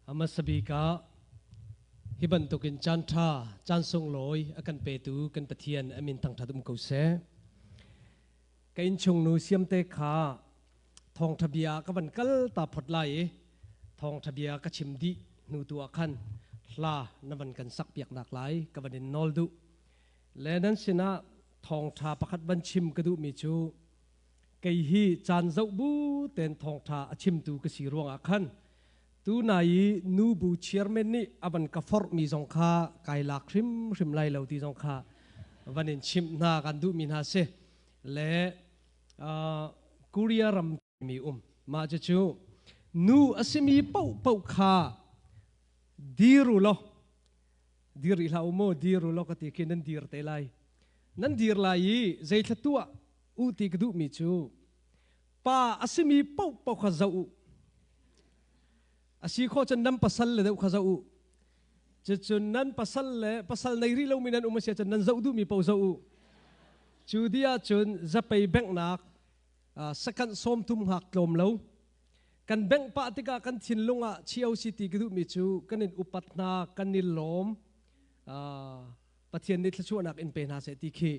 A hmasa bik ah hi bantukin caan ṭha, caan sunglawi a kan petu kan Pathian a min thangṭhat um ko seh. Ka innchungnu Siamte kha thawngṭha bia ka van kal ta phot lai i thawngṭha bia ka chim dih hnu tu ah khan hla na van kan sak piaknak lai ka van in nawl duh. Le nan sinah thawngṭha pakhat van chim ka duhmi cu kei hi caan zoh bu tein thawngṭha a chimtu ka si ruangah khan tunai i nubu chairman nih a van ka forhmi zong kha kai lak hrimhrim lai lo ti zong kha van in chimh hna kan duhmi hna si le Korea ram mi um mah cucu nu a simi paohpaoh kha dir u law dir rih hlah u mu dir u law ka ti khi nan dir te lai nan dir lai i zeithla tuah u ti ka duhmi cu pa a simi paohpaoh kha zoh u a si khawh cun nan pasal le deuh kha zoh u cucun nan pasal le pasal nei rih lomi nan um a si ahcun nan zoh duhmi paoh zoh u cu dih ahcun zapei benghnak sakanh sawmthum hngak tlawm lo kan bengh pah tikah kan thinlung ah chio si ti ka duhmi cu kan in upat hna kan i lawm Pathian nih thluachuahnak in pe hna seh ti khi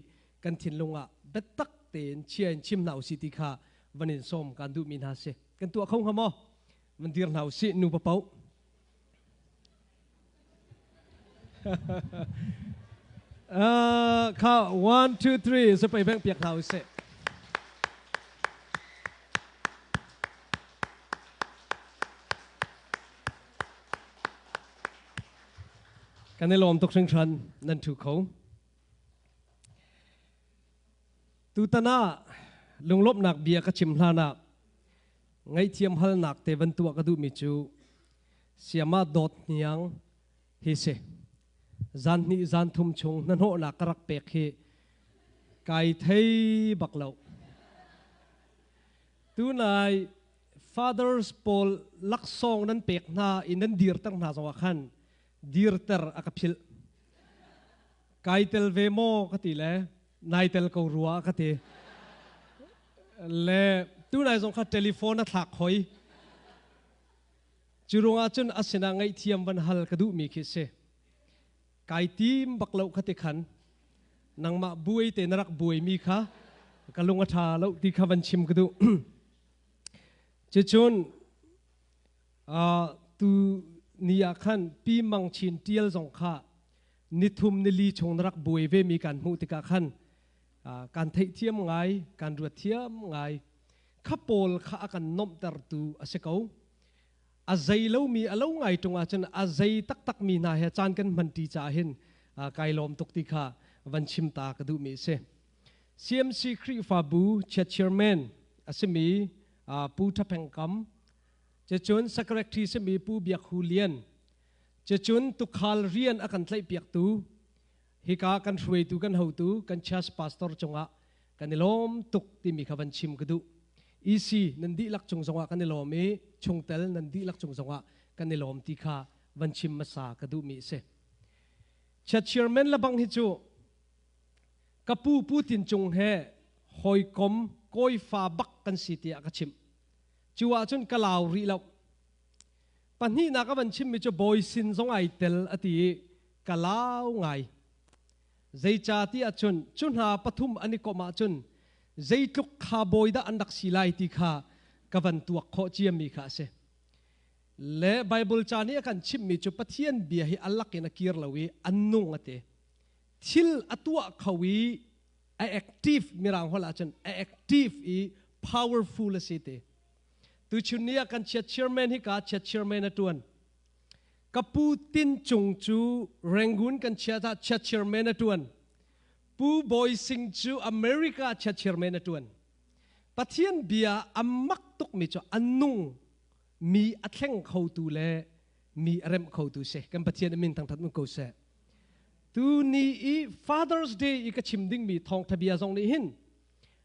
kan thinlung ah biatak tein chia in chim hna usih ti kha van in sawm kan duhmi hna si kan tuah kho hnga maw van dir hna usih nu papoh kha 1 2 3 zapei beng piak hna usih Kan i lawm tuk hringhran nan ṭhu kho. Tutan ah lunglawmhnak bia ka chim hlan ah ngaihthiam halnak te van tuah ka duhmi cu siama dawt hniang hi si. Zan hnih zan thum chung hnahnawhnak ka rak pek hi kai thei bak lo. Tunai fathers pawl laksawng nan pek hna i nan dirter hna zongah khan dirter a ka philh. Kai tel ve maw ka ti le nai tel ko rua ka ti. Le tunai zong kha telephone a thlak hoi. Cu ruangah cun a sinah ngaihthiam van hal ka duhmi khi si. Kai tim bak lo kha ti khan nangmah buai te na rak buaimi kha ka lung a ṭha lo ti kha van chim ka duh. Cucun tu ni ah khan Pi Mang Chin Ṭial zong kha nithum nili chung na rak buai vemi kan hmuh tikah khan kan theihthiam ngai, kan ruat thiam ngai. Kha pawl kha a kan nuamhtertu a si ko. A zei lomi a lo ngai ṭung ahcun a zei taktakmi hna he caan kan hmanṭi caah hin kai lawm tuk ti kha van chim ta ka duhmi a si. CMC Khrihfabu chairman a simi Pu Tha Pheng Kam, cucun secretary simi Pu Biak Hu Lian, cucun tukhal rian a kan tlaihpiaktu hika kan hruaitu kan hotu kan church pastor cungah kan i lawm tuk timi kha van chim ka duh. EC nan dihlak cung zongah kan i lawm i chungtel nan dihlak cung zongah kan i lawm ti kha van chim hmasa ka duhmi a si. Church chairman lebang hi cu ka pu Pu Tin Cung he hawikom kawifa bak kan si tiah ka chimh. Cu ahcun ka lau rih lo. Pahnihnak a van chimmi cu bawi sin zong ai tel a ti i ka lau ngai. Zeicah ti ahcun cu hna pathum an i komh ahcun zeitluk kha bawi dah an rak si lai ti kha ka van tuak khawh ciami kha a si. Le Bible ca nih a kan chimhmi cu Pathian bia hi a lak in a kir lo i an nung a ti. Thil a tuah kho i a active mirang holh ahcun a active i powerful a si ti. Tuchun ni ah kan chiat chairman hi ka chiat chairman a tuan. Ka pu Tin Cung cu Rangoon kan chiat ah chiat chairman a tuan. Pu Bawi Sing cu America chiat chairman a tuan. Pathian bia a mak tukmi cu a nung mi a thleng khotu le mi a remh khotu si. Kan Pathian a min thangthat mun ko seh. Tu ni i Father's Day i ka chim dingmi thawngtha bia zong nih hin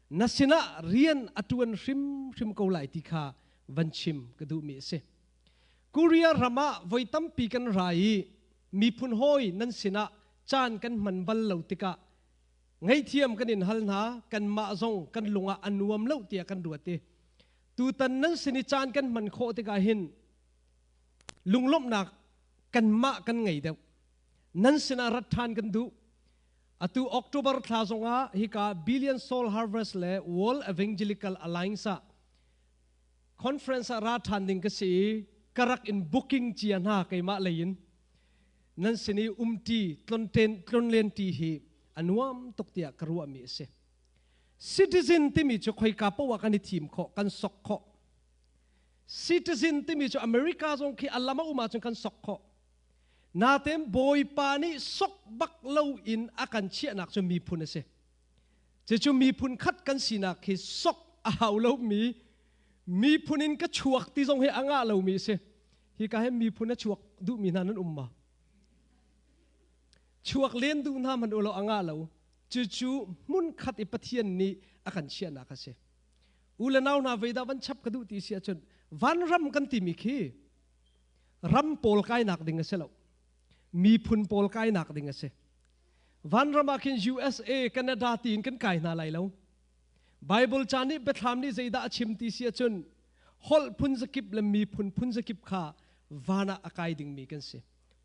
na sinah rian a ṭuan hrimhrim ko lai ti kha van chim ka duhmi a si. Korea ram ah voi tampi kan ra i miphun hawi nan sinah caan kan hman bal lo tikah ngaihthiam kan in hal hna kanmah zong kan lung ah a nuam lo tiah kan ruat i tutan nan sin i caan kan hman khawh tikah hin Lunglawmhnak kanmah kan ngei deuh. Nan sinah rat ṭhan kan duh. Atu October thla zongah hika Billion Soul Harvest le World Evangelical Alliance ah conference ah ra ṭhan ding ka si i ka rak in booking cia hna keimah lei in. Nan sin i umṭi, tlonlen ṭi hi a nuam tuk tiah ka ruahmi a si. Citizen timi cu khoika paoh ah kan i thim khawh, kan sok khawh. Citizen timi cu America zong khi a lam a um ahcun kan sok khawh. Natein Bawipa nih sok bak loin a kan chiahnak cu miphun a si. Cucu miphun khat kan sinak hi sok a hau lomi miphun in ka chuak ti zong hi a ngah lomi a si. Hika hin miphun a chuak duhmi hna nan um ma? Chuak len duh hna hmanh ulaw a ngah lo. Cucu hmun khat i Pathian nih a kan chiahnak a si. U le nau hna veidah van chap ka duh ti si ahcun vanram kan timi khi ram pawl kainak ding a si lo. Miphun pawl kainak ding a si. Vanram ah khin USA, Canada tiin kan kai hna lai lo. Bible ca nih biathlam nih zeidah a chim ti si ahcun holh phun zakip le miphun phun zakip kha van ah a kai dingmi kan si.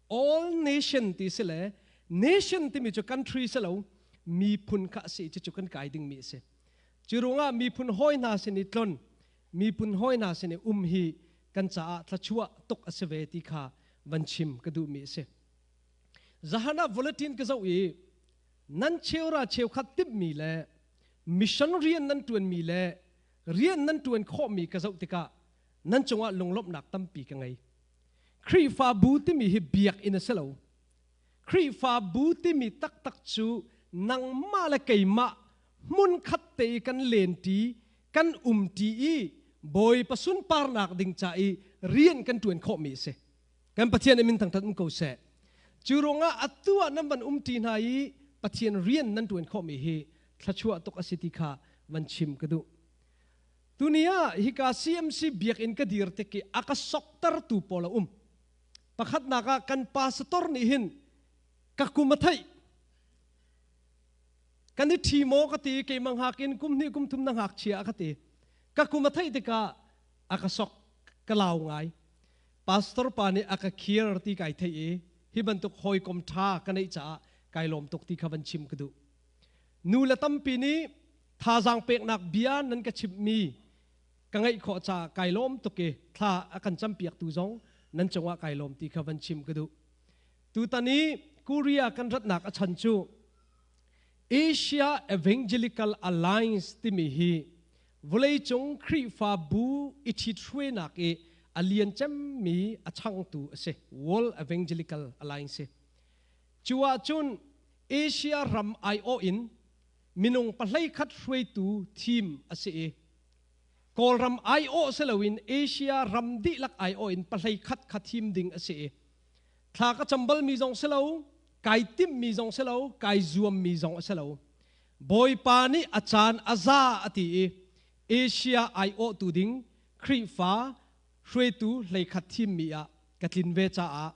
All nation ti si le nation timi cu country si lo miphun kha a si cucu kan kai dingmi a si. Cu ruangah miphun hawi hna sin i tlon, miphun hawi hna sin i um hi kan caah thluachuah tuk a si ve ti kha van chim ka duhmi a si. Zahan ah bulletin ka zoh i nan cheura cheukhat timhmi le mission rian nan ṭuanmi le rian nan ṭuan khawhmi ka zoh tikah nan cungah lunglawmhnak tampi ka ngei. Khrihfabu timi hi biakinn a si lo. Khrihfabu timi taktak cu nangmah le keimah hmunkhat te i kan lenṭi, kan umṭi i Bawipa sunparnak ding ca i rian kan ṭuan khawhmi a si. Kan Pathian min thangṭhat um ko seh. Cu ruangah atu ah nan van umṭi hna i Pathian rian nan ṭuan khawhmi hi thluachuah tuk a si ti kha van chim ka duh. Tuni ah hika CMC biakinn ka dir tik i a ka soktertu pawl a um. Pakhatnak ah kan pastor nih hin ka kum a theih. Kan i ṭhi maw ka ti keimah hngak in kum hnih kum thum na ngakchia a ka ti. Ka kum a theih tikah a ka sok ka lau ngai. Pastor pa nih a ka khir ti kai theih i hi bantuk hawikom ṭha ka neih caah kai lawm tuk ti kha van chim ka duh. Nu le tampi nih thazaang peknak bia nan ka chimhmi ka ngaih khawh caah kai lawm tuk i thla a kan campiaktu zong nan cungah kai lawm ti kha van chim ka duh. Tutan i Korea kan ratnak a chan cu Asia Evangelical Alliance timi hi vawleicung Khrihfabu i ṭhithruainak i a lian cemmi a changtu a si. World Evangelical Alliance. Cu ahcun Asia ram aiawh in minung 13 hruaitu thim a si i Kawlram aiawh si loin Asia ram dihlak aiawh in 11 kha thim ding a si i thla ka cam balmi zong si lo, kai timhmi zong si lo, kai zuammi zong a si lo. Bawipa nih a caan a za a ti i Asia aiawhtu ding Khrihfa hruaitu 11 thimmi ah ka tlin ve caah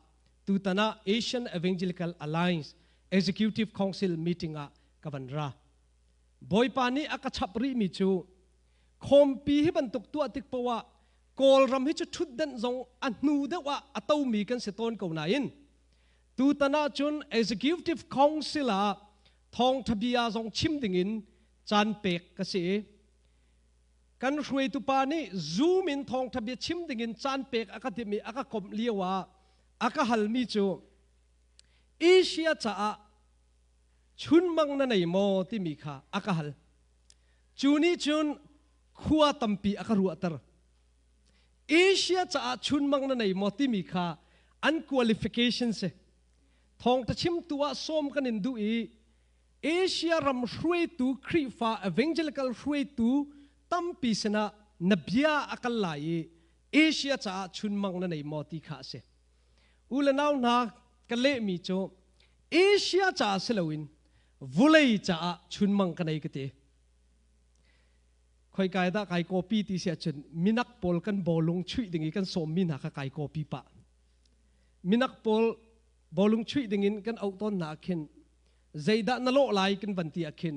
tutan ah Asian Evangelical Alliance Executive Council meeting ah ka van ra. Bawipa nih a ka chap rihmi cu khawmpi hi bantuk tuah tik poah ah Kawlram hi cu ṭhutdenh zong a hnu deuh ah a tomi kan si tawn ko nain tutan ahcun Executive Council ah thawngṭha bia zong chim dingin caan pek ka si i kan hruaitu pa nih Zoom in thawngṭha bia chim dingin caan pek a ka timh i a ka komh lio ah a ka halmi cu Asia caah chunmang na nei maw timi kha a ka hal. Cu nih cun khua tampi a ka ruahter. Asia caah chunmang na nei maw timi kha an qualification si. Thawngṭha chimtu ah sawm kan in duh i Asia ram hruaitu Khrihfa evangelical hruaitu tampi sinah na bia a kal lai i Asia caah chunmang na nei maw ti kha a si. U le nau hna ka lehmi cu Asia caah si loin vulei caah chunmang ka nei ka ti. Khoi kai dah kai copy ti si ahcun minak pawl kan bawlung chuih ding i kan sawmmi hna kha kai copy pah. Minak pawl bawlung chuih dingin kan auh tawn hna ah khin zeidah na lawh lai kan van ti ah khin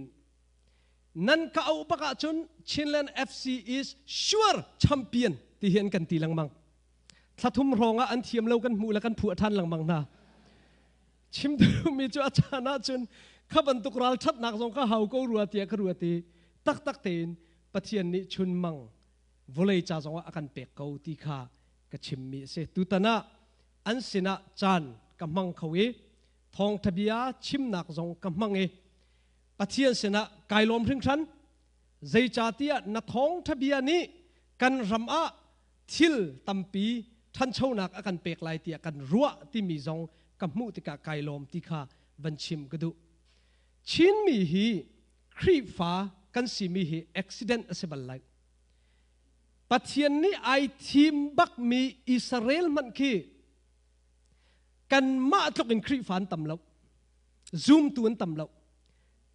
nan ka auh bak ahcun Chinland FC is sure champion ti hi an kan ti lengmang. Thlathum hrawng ah an thiam lo kan hmuh le kan phuah ṭhan lengmang hna. Chim duhmi cu a caan ahcun kha bantuk ralṭhatnak zong ka hau ko rua tiah ka ruat i taktak tein Pathian nih chunmang vawlei ca zongah a kan pek ko ti kha ka chimmi a si. Tutan ah an sinah caan ka hmang kho i thawngṭha bia chimnak zong ka hmang i Pathian sinah kai lawm hringhran. Zeicahtiah na thawngṭha bia nih kan ram ah thil tampi ṭhanchonak a kan pek lai tiah kan ruah timi zong ka hmuh tikah kai lawm ti kha van chim ka duh. Chinmi hi Khrihfa kan simi hi accident a si bal lai. Pathian nih ai thim bakmi Israel hmanh khi kanmah tluk in Khrihfa an tam lo. Zumtu an tam lo.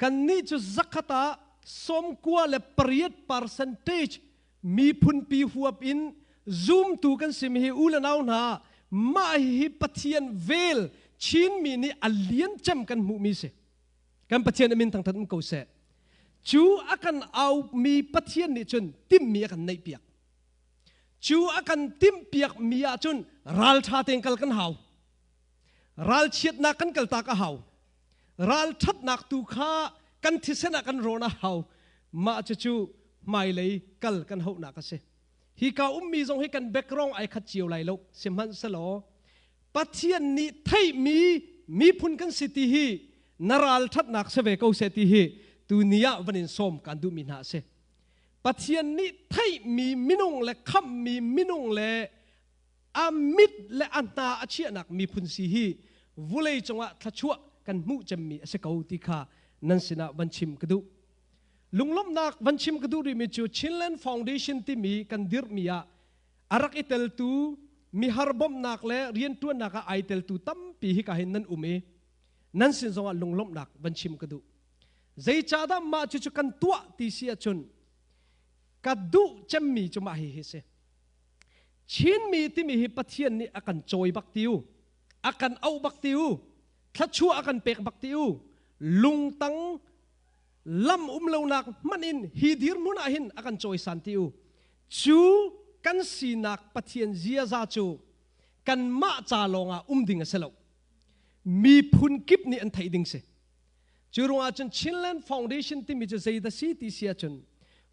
Kannih cu zakhat ah 98 percentage miphunpi huap in zumtu kan simi hi u le nau hna mah hi Pathian vel Chinmi nih a lian cem kan hmuhmi si. Kan Pathian amin thangthat um ko seh. Cu a kan aumi Pathian nih cun timhmi a kan neihpiak. Cu a kan timhpiakmi ahcun ralṭha tein kal kan hau. Ralchiatnak kan kaltak a hau. Ralṭhatnak tu kha kan thisen ah kan rawn a hau. Mah cucu hmailei kal kan hauhnak a si. Hi ka ummi zong hi kan background ai khat cio lai lo. Sihmanhsehlaw Pathian nih theihmi miphun kan si ti hi na ralṭhatnak si ve ko seh ti hi tuni ah van in sawm kan duhmi hna a si. Pathian nih theihmi minung le khamhmi minung le a mit le a hna a chiahnak miphun si hi vulei cungah thluachuah kan hmuh cemmi a si ko ti kha nan sinah van chim ka duh. Lunglawmhnak van chim ka duh rihmi cu Chinland Foundation timi kan dirhmi ah a rak i teltu mihar bawmhnak le rianṭuannak ah ai teltu tampi hika hin nan um i nan sin zongah lunglawmhnak van chim ka duh. Zeicahdah mah cucu kan tuah ti si ahcun ka duh cemmi cu mah hihi si. Chinmi timi hi Pathian nih a kan cawi bak ti u, a kan auh bak ti u, thluachuah a kan pek bak ti u, lungtang lam um lonak hmanh in hi dirhmun ah hin a kan cawisan ti u. Cu kan sinak Pathian ziaza cu kanmah ca lawngah um ding a si lo. Miphun kip nih an theih ding si. Cu ruangah cun Chinland Foundation timi cu zeidah si ti si ahcun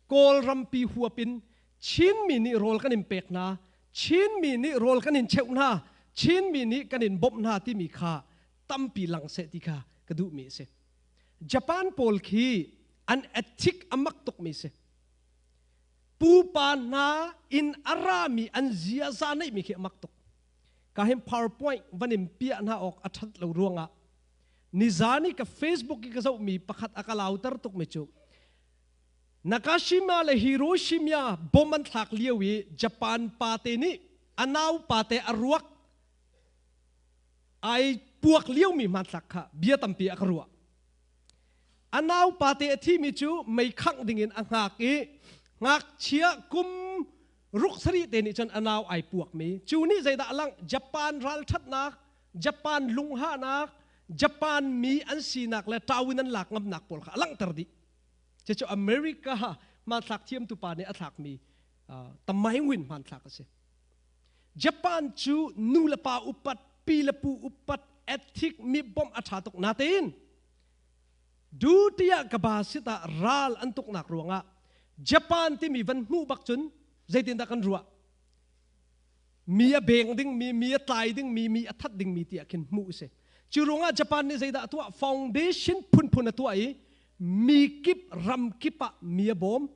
Kawlrampi huap in Chinmi nih rawl kan in pek hna, Chinmi nih rawl kan in cheuh hna, Chinmi nih kan in bawmh hna timi kha tampi lang seh ti kha ka duhmi a si. Japan pawl khi an ethic a mak tukmi si. Pupa hna in a rami an ziaza neihmi khi a mak tuk. Ka hin PowerPoint van in piah hna awk a ṭhat lo ruangah nizan i ka Facebook i ka zohmi pakhat a ka lauter tukmi cu Nakashima le Hiroshima bom an thlak lio i Japan pate nih a nau pate a ruak ai puak liomi hmanthlak kha bia tampi a ka ruah. A nau pate a thimi cu mei khangh dingin a hngak i ngakchia kum ruk sarih te nih cun a nau ai puakmi cu nih zeidah a langh Japan ralṭhatnak Japan lunghahnak Japan mi an sinak le ṭau in an lak ngamnak pawl kha a langhter dih. Cucu America hmanthlak thiamtu pa nih a thlakmi tamaingwin hmanthlak a si. Japan cu nu le pa upat, pi le pu upat, ethic mi bawmh a ṭha tuk natein duty ah ka ba sit ah ral an tuknak ruangah Japan timi van hmuh bak cun zeitindah kan ruah? Mi a beng dingmi, mi a tlai dingmi, mi a that dingmi tiah khin hmuh a si. Cu ruangah Japan nih zeidah a tuah? Foundation phunphun a tuah i mi kip ram kip ah mi a bawm.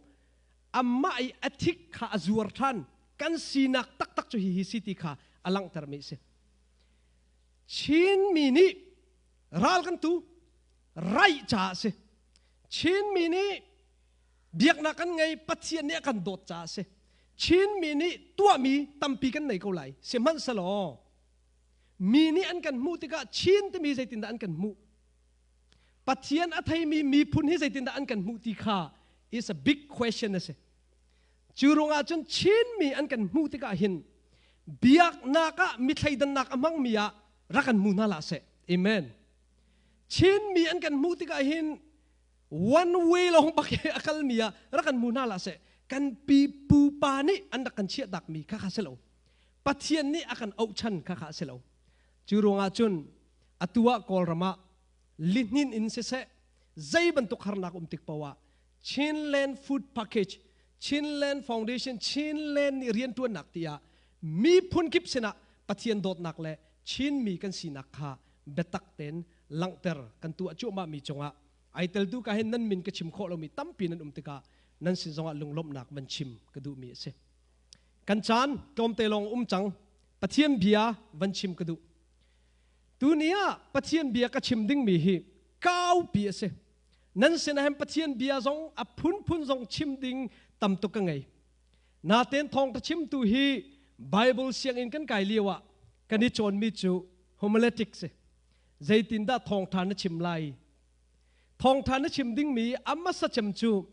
Amah i a thik kha a zuar ṭhan. Kan sinak taktak cu hihi si ti kha a langhtermi a si. Chinmi nih ral kan tu raih caah a si. Chinmi nih biaknak kan ngei Pathian nih a kan dawt caah a si. Chinmi nih tuahmi tampi kan nei ko lai. Sihmanhsehlaw mi nih an kan hmuh tikah Chin timi zeitindah an kan hmuh? Pathian a theimi miphun hi zeitindah an kan hmuh ti kha is a big question a si. Cu ruangah cun Chinmi an kan hmuh tikah hin biaknak ah mi thleidannak a hmangmi ah rak kan hmu hna hlah seh. Amen. Chinmi an kan hmuh tikah hin one way lawng bak i a kalmi ah rak kan hmu hna hlah seh. Kan pi pupa nih an rak kan chiahtakmi kha kha si lo. Pathian nih a kan auhchan kha kha a si lo. Cu ruangah cun atu ah Kawlram ah lihnin in siseh zei bantuk harnak um tik paoh ah Chinland Food Package, Chinland Foundation, Chinland nih rianṭuannak tiah miphun kip sinah Pathian dawtnak le Chinmi kan sinak kha biatak tein langhter kan tuah cuahmahmi cungah ai teltu ka hin nan min ka chim khawh lomi tampi nan um tikah nan sin zongah lunglawmhnak van chim ka duhmi a si. Kan caan tlawmte lawng um cang. Pathian bia van chim ka duh. Tuni ah Pathian bia ka chim dingmi hi kaupi a si. Nan sinah hin Pathian bia zong a phunphun zong chim ding tam tuk ka ngei. Natein thawngtha chimtu hi Bible sianginn kan kai lio ah kan i cawnmi cu homiletics si. Zeitindah thawngtha na chim lai? Thawngtha na chim dingmi a hmasa cem cu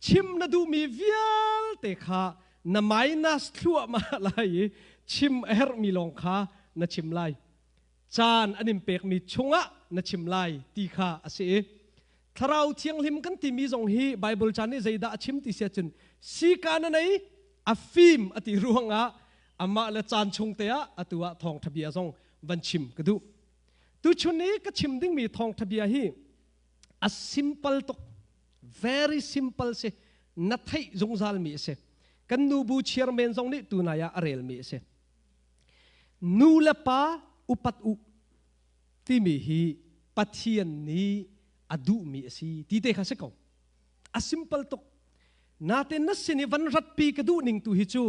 chim na duhmi vialte kha na minus thluahmah lai i chim a herhmi lawng kha na chim lai. Caan an in pekmi chungah na chim lai ti kha a si i Thlarau Thianghlim kan timi zong hi Bible caan nih zeidah a chim ti si ahcun sika na nei a fim a ti ruangah amah le caan chung te ah atu ah thawngtha bia zong van chim ka duh. Tuchun i ka chim dingmi thawngtha bia hi a simple tuk very simple si na theih zungzal mi a si. Kan nubu chairman zong nih tunai ah a relmi a si. Nu le pa upat u timi hi Pathian nih a duhmi a si ti te kha si ko. A simple tuk. Natin na sin i van ratpi ka duh ning tu hi cu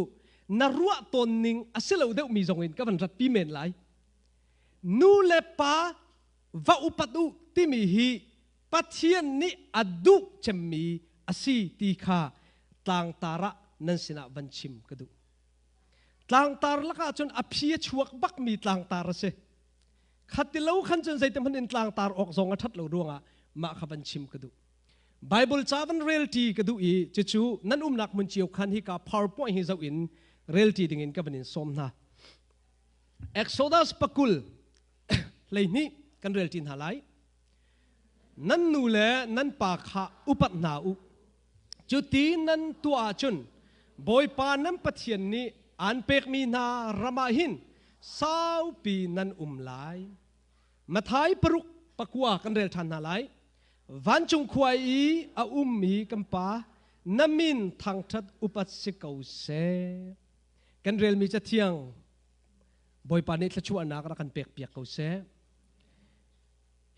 na ruah tawn ning a si lo deuhmi zong in ka van ratpi men lai. Nu le pa va upat u timi hi Pathian nih a duh cemmi a si ti kha tlangtar ah nan sinah van chim ka duh. Tlangtar lakah cun a phi a chuak bakmi tlangtar a si. Khatilo khan cun zeitin hmanh in tlangtar awk zong a ṭhat lo ruangah mah kha van chim ka duh. Bible ca van relṭi ka duh i cucu nan umnak hmun cio khan hika PowerPoint hi zoh in relṭi dingin ka van in sawm hna. Exodus pakul 12 kan relṭi hna lai. Nan nu le nan pa kha upat hna u. Cuti nan tuah ahcun Bawipa nan Pathian nih aan pekmi hna ram ah hin saupi nan um lai. Matthai paruk pakua kan rel ṭhan hna lai. Vancung khua i a ummi kan Pa, na min thangṭhat upat si ko seh. Kan relmi cathiang Bawipa nih thluachuahnak rak kan pekpiak ko seh.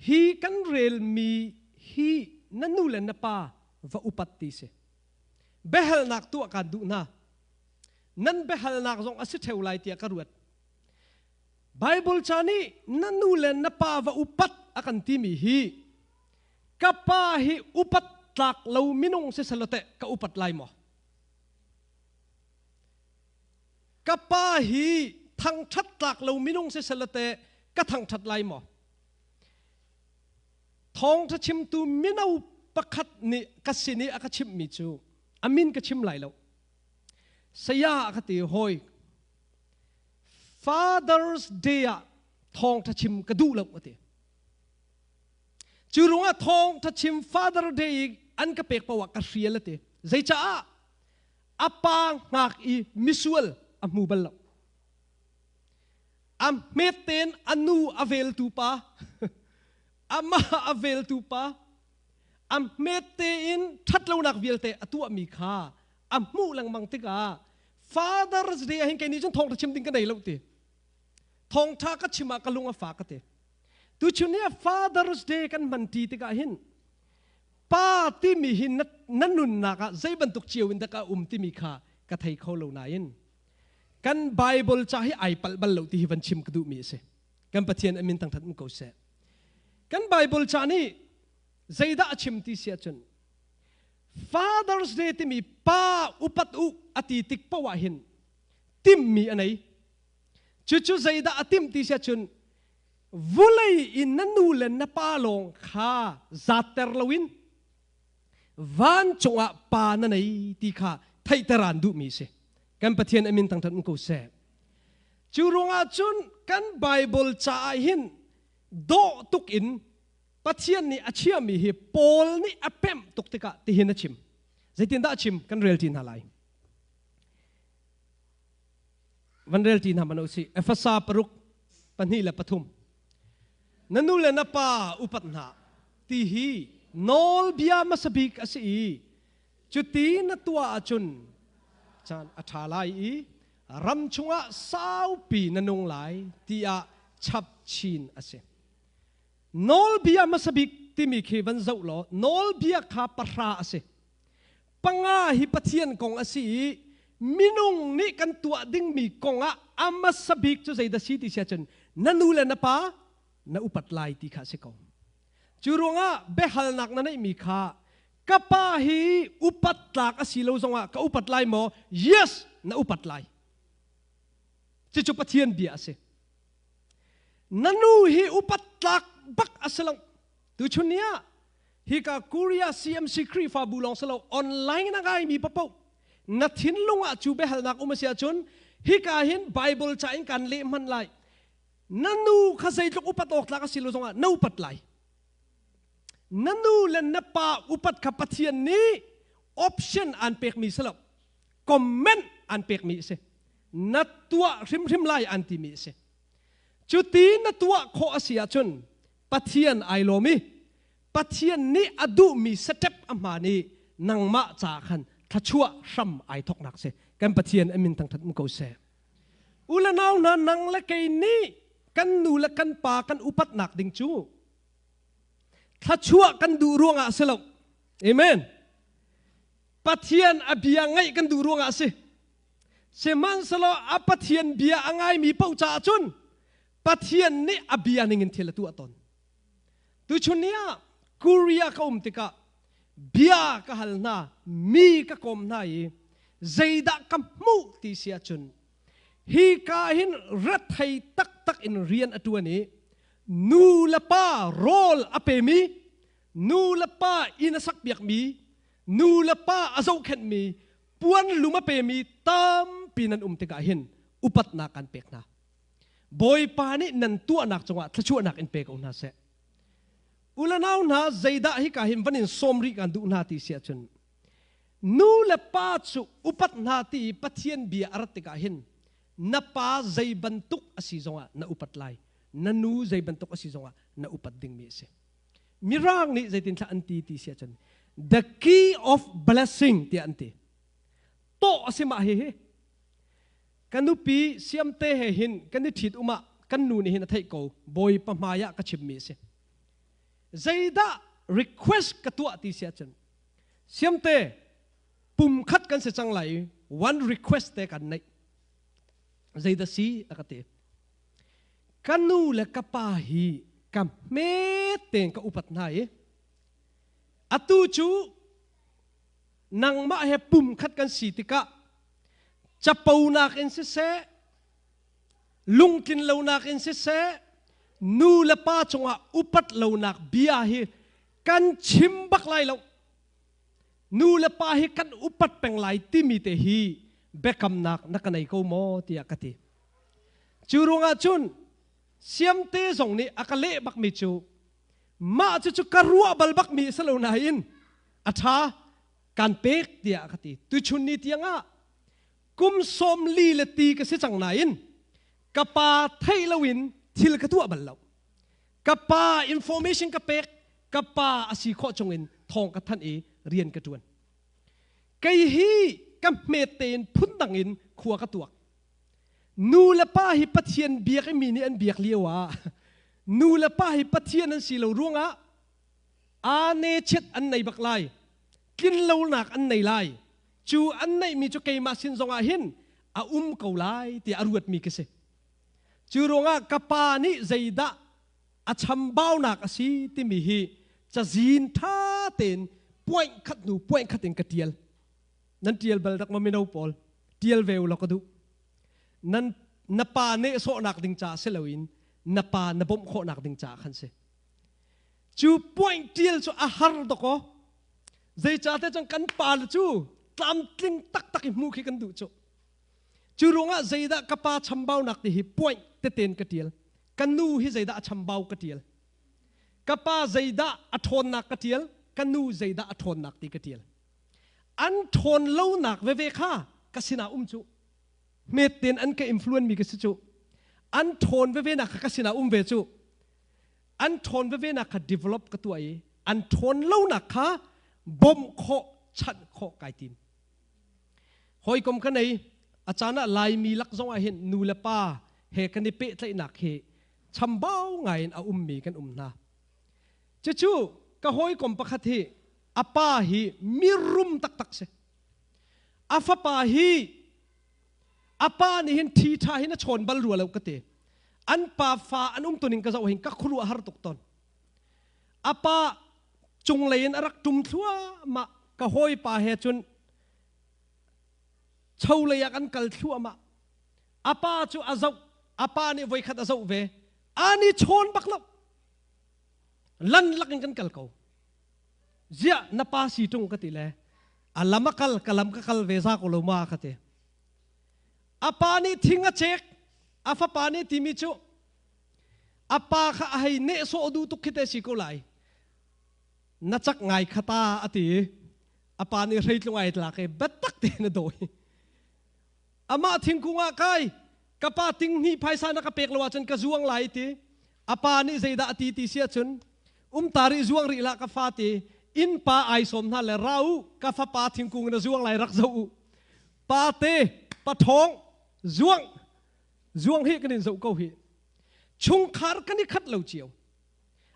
Hi kan relmi hi na nu le na pa va upat ti si. Biahalnak tuah kaan duh hna. Nan biahalnak zong a si ṭheo lai tiah ka ruat. Bible ca nih na nu le na pa va upat a kan timi hi ka pa hi upat tlak lo minung si selaw teh ka upat lai maw? Ka pa hi thangṭhat tlak lo minung si selaw teh ka thangṭhat lai maw? Thawngṭha chimtu mino pakhat nih ka sin i a ka chimhmi cu a min ka chim lai lo. Saya a ka ti hawi Father's Day ah thawngṭha chim ka duh lo a ti. Cu ruangah thawngṭha chim Father Day i an ka pek paoh ah ka hrial a ti. Zeicaah? A pa hngak i misual a hmu bal lo. A hmet tein a nu a veltu pa, amah a veltu pa, a hmet tein ṭhatlonak vialte a tuahmi kha a hmuh lengmang tikah Father's Day ah hin kei nih cun thawngṭha chim ding ka nei lo ti. Thawngṭha ka chim ah ka lung a fak ka ti. Tuchun ni ah Father's Day kan hman ṭi tikah hin pa timi hi na nunnak ah zei bantuk cio in dah ka um timi kha ka thei kho lo nain kan Bible ca hi ai palh bal lo ti hi van chim ka duhmi a si. Kan Pathian a min thangṭhat um ko seh. Kan Bible ca nih zeidah a chim ti si ahcun Father's Day timi pa upat u a ti tik paoh ah hin timmi a nei. Cucu zeidah a timh ti si ahcun vulei in na nu le na pa lawng kha zatter loin vancung ah pa na nei ti kha theihter aan duhmi si. Kan Pathian a min thangṭhat um ko seh. Cu ruangah cun kan Bible caah hin dawh tuk in Pathian nih a chiahmi hi Paul nih a pemh tuk tikah tihin a chim. Zeitindah a chim kan rel ṭi hna lai. Van rel ti hna man usih. Efasa 6, 2 le 3. Na nu le na pa upat hna ti hi nawlbia hmasa bik a si i cuti na tuah ahcun caan a ṭha lai i ram chungah saupi na nung lai tiah chap chin a si. Nawlbia hmasa bik timi khi van zoh law nawlbia kha pahra a si. Panga hi Pathian kong a si i minung nih kan tuah dingmi kong ah a hmasa bik cu zeidah si ti si ahcun na nu le na pa na upat lai ti kha a si ko. Cu ruangah biahalnak na neihmi kha ka pa hi upat tlak a si lo zongah ka upat lai maw? Yes, na upat lai. Cucu Pathian bia a si. Na nu hi upat tlak bak a si lo. Tuchun ni ah hika Korea CMC Khrihfabu lawng si lo, online na ngaimi papoh na thinlung ah cu biahalnak um a si ahcun hika hin Bible ca in kan leh hman lai. Na nu kha zeitluk upat awk tlak a si lo zongah na upat lai. Na nu le na pa upat kha Pathian nih option an pekmi si lo, comment an pekmi a si. Na tuah hrimhrim lai an timi a si. Cuti na tuah khawh a si ahcun Pathian ai lawm i Pathian nih a duhmi step a hmaan i nangmah ca khan thluachuah hram ai thawknak si. Kan Pathian a min thangthat um ko seh. U le nau hna, nang le kei nih kan nu le kan pa kan upatnak ding cu thluachuah kan duh ruangah si lo. Amen. Pathian a bia ngaih kan duh ruangah a si. Sihmanhsehlaw a Pathian bia a ngaimi paoh caah cun Pathian nih a bia ningin thil a tuah tawn. Tuchun ni ah Korea ka um tikah bia ka hal hna, mi ka kawm hna i zeidah ka hmuh ti si ahcun hi ka hin rethei taktak in rian a ṭuan i nu le pa rawl a pemi, nu le pa inn a sakpiakmi, nu le pa a zohkhenhmi, puan lum a pemi tampi nan um tikah hin upatnak kan pek hna. Bawipa nih nan tuahnak cungah thluachuahnak in pe ko hna seh. U le nau hna, zeidah hika hin van in sawm rih kan duh hna ti si ahcun nu le pa cu upat hna ti i Pathian bia a rat tikah hin na pa zei bantuk a si zongah na upat lai, na nu zei bantuk a si zongah na upat dingmi a si. Mirang nih zeitinthlah an ti ti si ahcun the key of blessing tiah an ti. Tawh a si mah hihi. Ka nupi Siamte he hin kan i ṭhit um ah kan nu nih hin a theih ko, Bawipa hmai ah ka chimmi a si. Zeidah request ka tuah ti si ahcun Siamte, pum khat kan si cang lai i one request te kan neih. Zeidah si a ka ti. Ka nu le ka pa hi ka hme tein ka upat hna i atu cu nangmah he pum khat kan si tikah caponak in siseh, lungtlin lonak in siseh, nu le pa cungah upat lonak bia hi kan chim bak lai lo, nu le pa hi kan upat peng lai timi te hi biakamnak na ka nei ko maw tiah ka ti. Cu ruangah cun Siamte zong nih a ka leh bakmi cu mah cucu ka ruah bal bakmi a si lo nain a ṭha, kan pek tiah ka ti. Tuchun ni tiangah kum 40 le ti ka si cang nain ka pa theih loin thil ka tuah bal lo. Ka pa information ka pek, ka pa a si khawh chungin thawng ka thanh i rian ka ṭuan. Kei hi ka hmet tein phundang in khua ka tuak. Nu le pa hi Pathian biak i mi nih an biak lio ah nu le pa hi Pathian an si lo ruangah aa ne chiat an nei bak lai, tlinlonak an nei lai. Cu an neihmi cu keimah sin zongah hin a um ko lai tiah a ruatmi ka si. Cu ruangah ka pa nih zeidah a chambaunak a si timi hi cazin ṭha tein point khat hnu point khat in ka ṭial. Nan ṭial bal dak maw mino pawl? Ṭial ve u law ka duh. Nan na pa nehsawhnak ding caah si loin na pa na bawmh khawhnak ding caah khan si. Cu point ṭial cu a har dawkaw. Zeicahtiah cun kan pa le cu tlamtling taktak i hmuh khi kan duh cu. Cu ruangah zeidah ka pa chambaunak ti hi point tete in ka ṭial. Ka nu hi zeidah a chambau ka ṭial. Ka pa zeidah a ṭhawnnak ka ṭial, ka nu zeidah a ṭhawnnak ti ka ṭial. An ṭhawn lonak veve kha ka sinah um cu. Hmet tein an ka influence mi ka si cu. An ṭhawn veve nak kha ka sinah um ve cu. An ṭhawn veve nak kha develop ka tuah i an ṭhawn lonak kha bawmh khawh, chanh khawh kai tim. Hawikom ka nei, a caan ah Laimi lak zong ah hin nu le pa he kan i pehtlaihnak hi chambau ngai in a ummi kan um hna. Cucu ka hawikom pakhat hi a pa hi mirum taktak si. A fapa hi a pa nih hin ṭhi ṭha hin a chawn bal rua lo ka ti. An pa fa an um tuning ka zoh hin ka khuaruah har tuk tawn. A pa cunglei in a rak ṭum thluahmah ka hawipa he cun cholei ah kan kal thluahmah. A pa cu a zoh, a pa nih voikhat a zoh ve. Ani chawn bak lo. Lan lak in kan kal ko. Ziah na pa si ṭung ka ti le a lam a kal ka lam ka kal ve za ko lo ma ka ti. A pa nih thing a cek, a fapa nih timi cu a pa kha a hei nehsawh duh tuk khi te si ko lai. Na cak ngai khata a ti. A pa nih hreitlung ai tlak i biatak tein a dawi. Amah thingkung ah kai, ka pa ting hnih phaisa na ka pek lo ahcun ka zuang lai ti. A pa nih zeidah a ti ti si ahcun um ta rih zuang rih hlah ka fa ti inn pa ai sawm hna le ra u ka fapa thingkung na zuang lai rak zoh u. Pa te pa ṭhawng zuang zuang hi kan in zoh ko hi. Chungkhar kan i khat lo cio.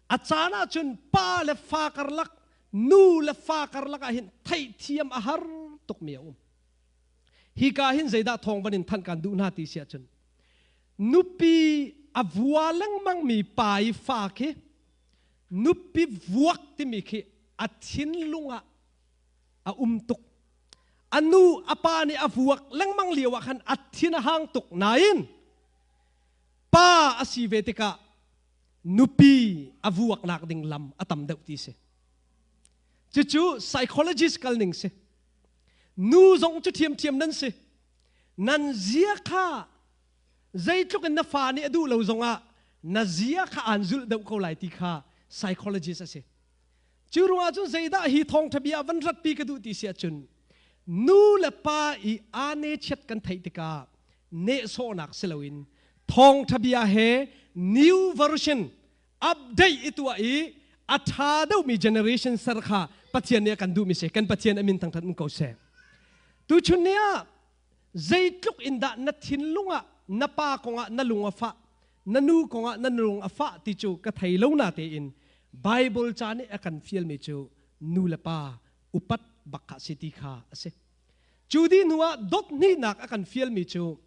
A caan ahcun pa le fa karlak, nu le fa karlak ah hin theihthiam a har tukmi a um. Hika hin zeidah thawng van in thanh kan duh hna ti si ahcun nupi a vua lengmangmi pa i fa khi nupi vuak timi khi a thinlung ah a um tuk. A nu a pa nih a vuak lengmang lio ah khan a thin a hang tuk nain pa a si ve tikah nupi a vuaknak ding lam a tam deuh ti si. Cucu psychologist kal ning si. Nu zong cu ṭhiamṭhiam nan si. Nan zia kha zeitluk in na fa nih a duh lo zongah na zia kha aan zulh deuh ko lai ti kha psychologist a si. Cu ruangah cun zeidah hi thawngṭha bia van ratpi ka duh ti si ahcun nu le pa i aa ne chiat kan theih tikah nehsawhnak si loin thawngṭha bia he new version update i tuah i a ṭha deuhmi generation ser kha Pathian nih a kan duhmi si. Kan Pathian a min thangṭhat um ko seh. Tuchun ni ah zeitluk in dah na thinlung ah na pa kongah na lung a fah, na nu kongah na lung a fah ti cu ka thei lo na tein Bible ca nih a kan fialmi cu nu le pa upat bak kha si ti kha a si. Cu dih hnu ah dot hnihnak a kan fialmi cu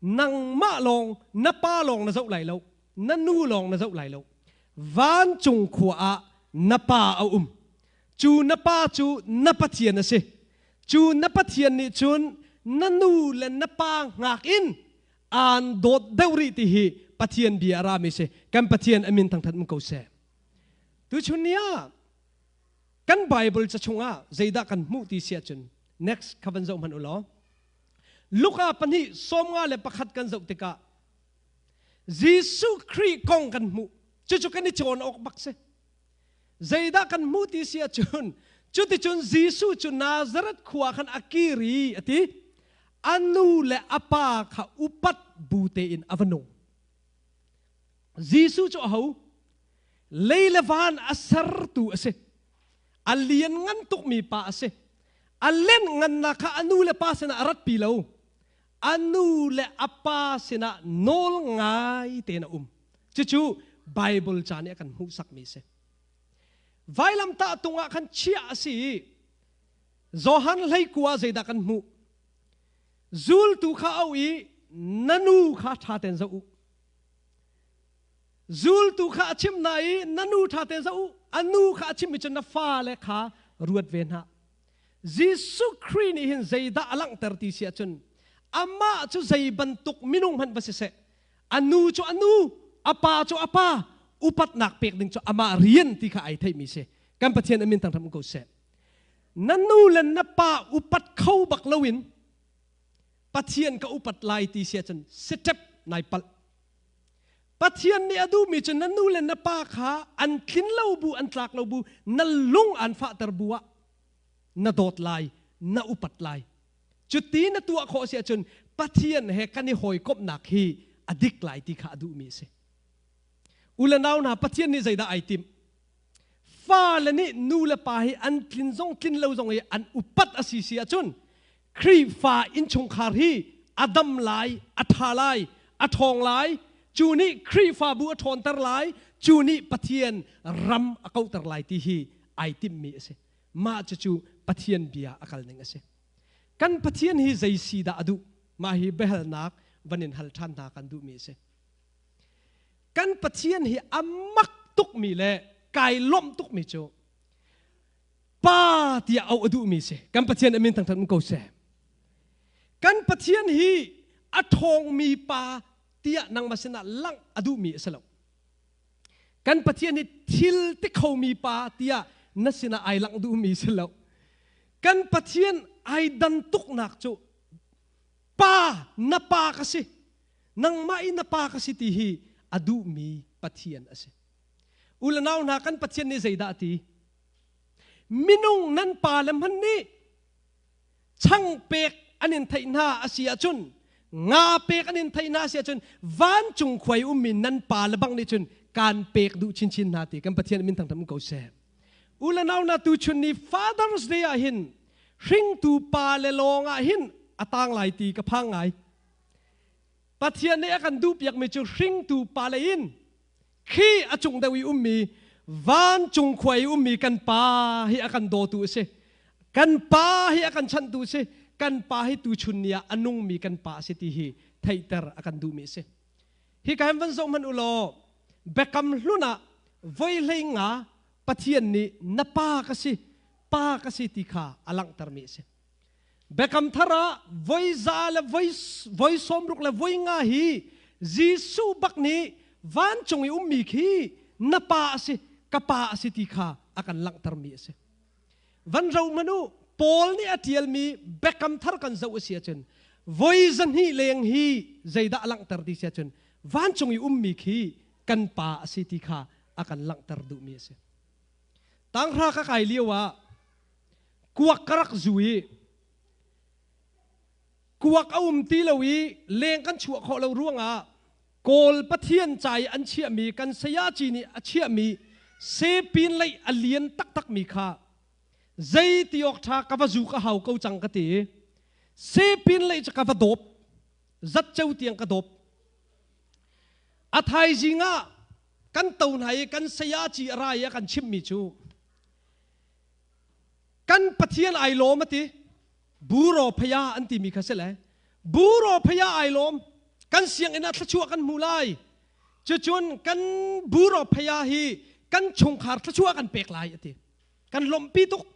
nangmah lawng na pa lawng na zoh lai lo, na nu lawng na zoh lai lo. Vancung khua ah na pa a um. Cu na pa cu na Pathian a si. Cu na Pathian nih cun na nu le na pa hngak in aan dawt deuh rih ti hi Pathian bia a rami si. Kan Pathian a min thangthat um ko seh. Tuchun ni ah kan Bible ca chungah zeidah kan hmuh ti si ahcun next kha van zoh hmanh u law Luka 2:51 kan zoh tikah Jesuh Khrih kong kan hmuh. Cucu kan i cawn awk bak si. Zeidah kan hmuh ti si ahcun cuticun Jesuh cu Nazareth khua khan a kir i a ti. A nu le a pa kha upat bu tein a va nung. Jesuh cu aho? Lei le van a sertu a si. A lian ngan tukmi pa a si. A len ngannak kha a nu le pa sinah a ratpi lo. A nu le a pa sinah nawl ngai tein a um. Cucu Bible ca nih a kan hmuhsakmi a si. Vailamtah tung ah khan chiah a si i Johan 19 zeidah kan hmuh? Zultu kha auh i na nu kha ṭha tein zoh u. Zultu kha a chimh hna i na nu ṭha tein zoh u. A nu kha a chimmi cu na fale kha ruat ve hna. Jesuh Khrih nih hin zeidah a langhter ti si ahcun amah cu zei bantuk minung hmanh va siseh a nu cu a nu, a pa cu a pa, upatnak pek ding cu amah rian ti kha ai theihmi si. Kan Pathian a min thangṭhat ko seh. Na nu le na pa upat kho bak loin Pathian ka upat lai ti si ahcun step nai palh. Pathian nih a duhmi cu na nu le na pa kha an tlin lo bu, an tlak lo bu, na lung an fahter bu ah na dawt lai, na upat lai. Cuti na tuah khawh si ahcun Pathian he kan i hawikomhnak hi a dik lai ti kha a duhmi a si. U le nau hna, Pathian nih zeidah ai timh? Fale nih nu le pa hi an tlin zong tlin lo zong i an upat a si si ahcun Khrihfa innchungkhar hi a dam lai, a ṭha lai, a ṭhawng lai, cu nih Khrihfabu a ṭhawnter lai, cu nih Pathian ram a kauhter lai ti hi ai timhmi a si. Mah cucu Pathian bia a kal ning a si. Kan Pathian hi zei si dah a duh? Mah hi biahalnak van in hal ṭhan hna kan duhmi a si. Kan Pathian hi a mak tukmi le kai lawmh tukmi cu Pa tiah auh a duhmi si. Kan Pathian a min thangthat um ko seh. Kan Pathian hi a ṭhawngmi pa tiah nangmah sinah langh a duhmi a si lo. Kan Pathian hi thil ti khomi pa tiah na sinah ai langh duhmi si lo. Kan Pathian ai dan tuknak cu pa na pa ka si nangmah i na pa ka si ti hi a duhmi Pathian a si. U le nau hna kan Pathian nih zeidah a ti? Minung nan pa le hmanh nih chang pek an in theih hna a si ahcun nga pek an in theih hna a si ahcun vancung khuai ummi nan pa le bang nih cun kaan pek duh chinchin hna ti kan Pathian min thangtham ko seh. U le nau na tu chun ni Father's Day ah hin hringtu pa le lawng ah hin a tang lai ti ka phang ngai. Pathian nih a kan duhpiakmi cu hringtu pa le in khi a cung deuh i ummi vancung khua i ummi kan pa hi a kan dawtu a si. Kan pa hi a kan chanhtu a si. Kan pa hi tuchun ni ah a nungmi kan pa a si ti hi theihter a kan duhmi a si. Hi ka hin van zoh hmanh u law Biakam hlun ah voi hlei nga Pathian nih na pa ka si, pa ka si ti kha a langhtermi a si. Biakam thar ah voi za le voi, voi 60 le voi nga hi Jesuh bak nih vancung i ummi khi na pa a si, ka pa a si ti kha a kan langhtermi a si. Van ro hmanh u, Paul nih a ṭialmi Biakam thar kan zoh a si ahcun voi 200 leng hi zeidah a langhter ti si ahcun vancung i ummi khi kan pa a si ti kha a kan langhter duhmi a si. Tanghra ka kai lio ah kuak ka rak zu i kuak a um ti lo i leng kan chuah khawh lo ruangah Kawl Pathian ca i an chiahmi kan sayaci nih a chiahmi sepin lei a lian taktakmi kha zei ti awk ṭha ka va zu ka hau ko cang ka ti i sepin lei cu ka va dawp zatceu tiang ka dawp. A thaizing ah kan to hna i kan sayaci a ra i a kan chimhmi cu Kan Pathian ai lawm a ti. Buro phaya an timi kha si le. Buro phaya ai lawm. Kan sianginn ah thluachuah kan hmu lai. Cucun kan buro phaya hi kan chungkhar thluachuah kan pek lai a ti. Kan lawmhpi tuk.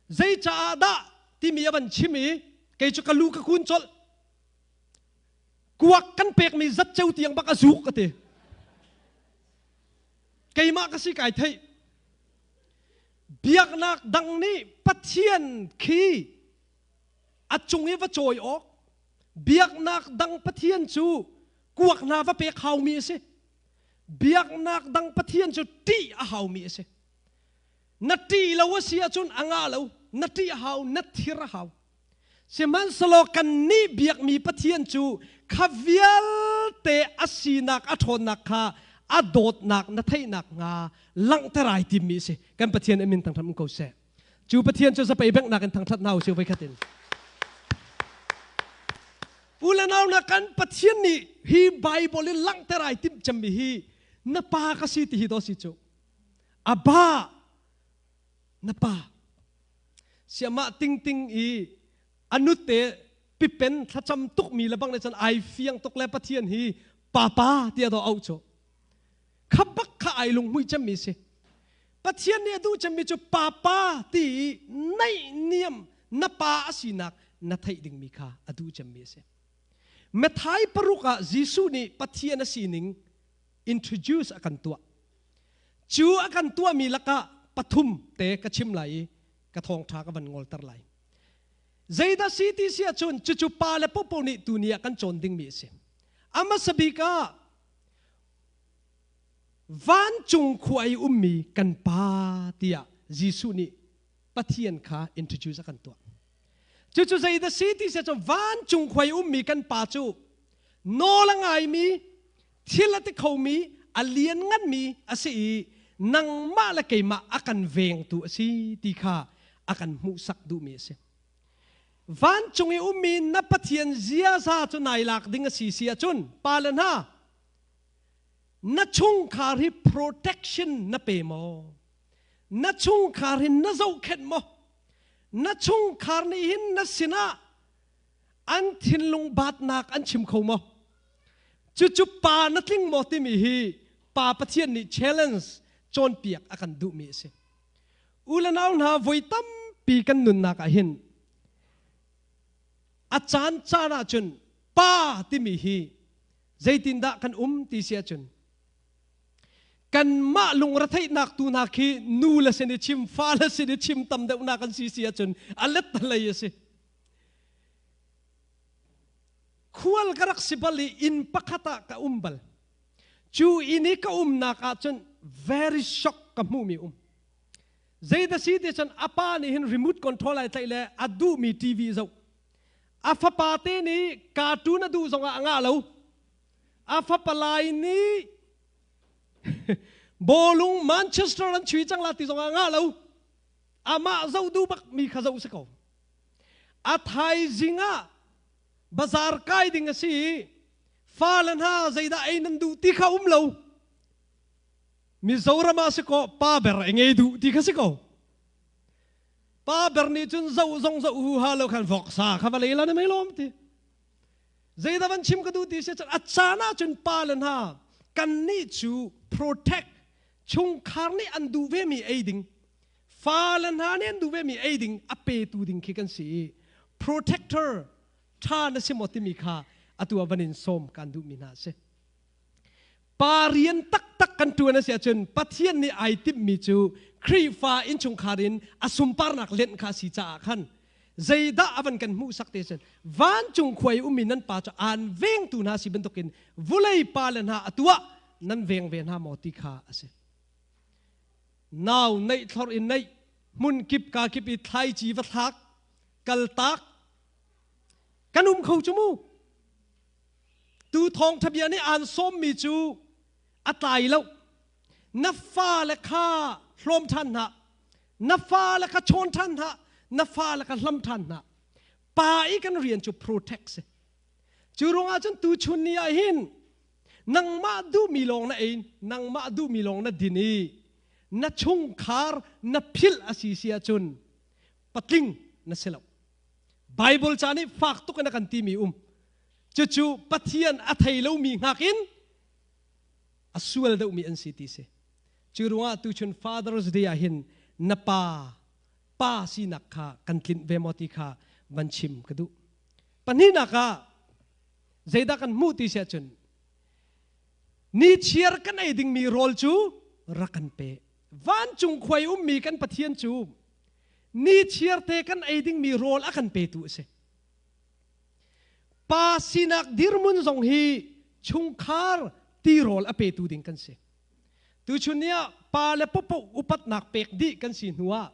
Zei caah dah timi a van chim i kei cu ka lu ka kun colh. Kuak kan pekmi zatceu tiang bak a zuk a ti. Keimah ka si kai theih. Biaknak dang nih Pathian khi a cung i va cawi awk, biaknak dang Pathian cu kuak hna va pek haumi a si. Biaknak dang Pathian cu ṭih a haumi a si. Na ṭih lo a si ahcun a ngah lo, na ṭih a hau, na thir a hau. Sihmanhsehlaw kannih biakmi Pathian cu kha vialte a sinak a ṭhawnnak kha a dawtnak na theihnak hnga langhter ai timmi a si. Kan Pathian a min thangṭhat um ko seh. Cu Pathian cu zapei benghnak in thangṭhat hna usih voikhat in. U le nau na kan Pathian nih hi Bible in langhter ai timh cemmi hi na pa ka si ti hi daw si cu. Abba na pa Siamah tingting i a nute pipen thlacam tukmi le bang nih cun ai fiang tuk le Pathian hi papa tiah daw auh cu. Kha bak kha ai lunghmuih cemmi si. Pathian nih a duh cemmi cu papa ti i naih niam na pa a sinak na theih dingmi kha a duh cemmi a si. Matthai 6 ah Jesuh nih Pathian a sining introduce a kan tuah. Cu a kan tuahmi lakah pathum te ka chim lai i ka thawngṭha ka van ngolter lai. Zeidah si ti si ahcun cucu pa le popo nih tuni ah kan cawn dingmi a si. A hmasa bik ah vancung khua i ummi kan Pa tiah Jesuh nih Pathian kha introduce a kan tuah. Cucu zeidah si ti si cun vancung khuai ummi kan pa cu nawl a ngaimi, thil a ti khomi, a liannganmi a si i nangmah le keimah a kan vengtu a si ti kha a kan hmuhsak duhmi a si. Vancung i ummi na Pathian ziaza cu nai lak ding a si si ahcun pa le hna na chungkhar hi protection na pe maw? Na chungkhar hi na zohkhenh maw? Na chungkhar nih hin na sinah an thinlung batnak an chim kho maw? Cucu pa na tling maw timi hi pa Pathian nih challenge cawnpiak a kan duhmi a si. U le nau hna voi tampi kan nunnak ah hin a caan caan ahcun pa timi hi zeitindah kan um ti si ahcun kanmah lungretheihnak tu hna khi nu le sin i chim fa le sin i chim tam deuhnak an si si ahcun a let lei a si. Khual ka rak si bal i inn pakhat ah ka um bal. Cu inn i ka umnak ah cun very shock ka hmuhmi um. Zeidah si ti cun a pa nih hin remote control ai tlaih le a duhmi TV zoh. A fapa te nih cartoon a duh zongah a ngah lo. A fapa lai nih bawlung Manchester an chui cang la ti zongah a ngah lo. Amah zoh duh bak mi kha zoh si ko. A thaizing ah bazar kai ding a si i fale hna zeidah ei nan duh ti kha um lo. Mizoram ah si kaw pa ber ei ngei duh ti kha si ko. Pa ber nih cun zoh zong zoh hu ha lo khan voksa kha va lei la na mei lawm ti. Zeidah van chim ka duh ti si cun a caan ah cun pa le hna kan nih cu protect chungkhar nih an duh ve mi ei ding fale hna nih an duh vemi ei ding a petu ding khi kan si i protector ṭha na si maw timi kha atu ah van in sawm kan duhmi hna a si. Pa rian taktak kan ṭuan a si ahcun Pathian nih ai timhmi cu Khrihfa innchungkhar in a sunparnak lenh kha a si caah khan zeidah a van kan hmuhsak te cun vancung khua i ummi nan pa cu aan vengtu hna si bantukin vulei pa le hna atu ah nan veng ve hna maw ti kha a si. Nau neih thlorh in neih, hmun kip ka kip i thlaici va thlak, kaltak kan um kho cu mu. Tu thawngṭha bia nih aan sawmmi cu a tlai lo. Na fale kha hlawm ṭhan hna. Na fale kha chawn ṭhan hna. Na fale kha hlam ṭhan hna. Pa i kan rian cu protect si. Cu ruangah cun tuchun ni ah hin nangmah duhmi lawng na ei nangmah duhmi lawng na din i na chungkhar na philh a si si ahcun patling na si lo. Bible ca nih fak tuk in a kan timi um. Cucu Pathian a thei lomi hngak in a sual deuhmi an si ti si. Cu ruangah tuchun Father's Day ah hin na pa pa sinak kha kan tlinh ve maw ti kha van chim ka duh. Pahnihnak ah zeidah kan hmuh ti si ahcun nichiar kan ei dingmi rawl cu rak kan pe. Vancung khuai ummi kan Pathian cu nichiar te kan ei dingmi rawl a kan petu a si. Pa sinak dirhmun zong hi chungkhar tirawl a petu ding kan si. Tuchun ni ah pa le popo upatnak pek dih kan si hnu ah